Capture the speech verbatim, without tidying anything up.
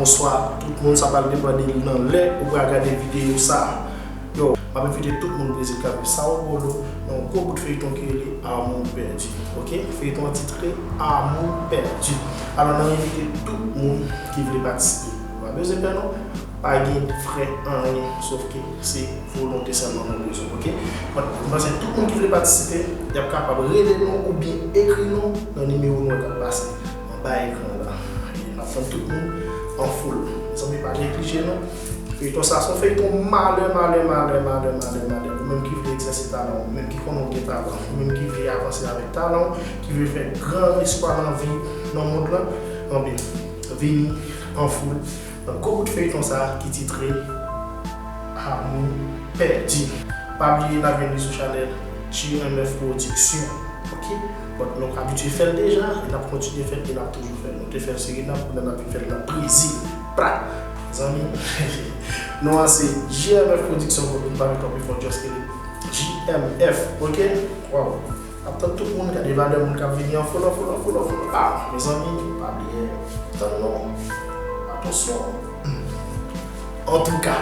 Bonswa tout moun, sa pral depann de nan lè ou pral gade videyo sa. Yo, m ap envite tout moun prezan k ap viv Sao Paulo nan yon gwo bout feyton ki rele Amour Perdu. Ok? Feyton an titre Amour Perdu. Alò, n ap envite tout moun ki vle patisipe. Ou pa bezwen pè non. Pa gen frè anyen, sof ke se volonte sèlman nou bezwen, ok? Bon, m panse tout moun ki vle patisipe, y ap kapab rele nou oubyen ekri nou nan nimewo nou wè k ap pase anba ekran la. E n ap tann tout moun an foul. Mezanmi, pa neglije non. Feyton sa se yon feyton malè, malè, malè, malè, malè, malè. Ou menm ki vle egzèse talan w, ou menm ki konnen w gen talan, ou menm ki vle avanse avèk talan w, ki vle fè gran espwa nan vi, nan mond lan, anben, vini an foul nan gwo bout feyton sa ki titre Amour Perdu. Pa bliye n ap jwenn li sou chanèl G M F Production. Ok? Bon, nou abitye fè l deja, e n ap kontinye fè l, e n ap toujou fè l. Nou te fè l Sirinam, kounye a n ap vin fè l nan Brezil. Pra! Zanmi, non an se G M F Production, pou nou pa vin twòp efò, just rele G M F, ok? Wow! Ap tann tout moun, gade valè moun k ap vini an foul, an foul, an foul, an foul. Ah, mezanmi, pa bliye. Tann non. Atansyon. Antouka.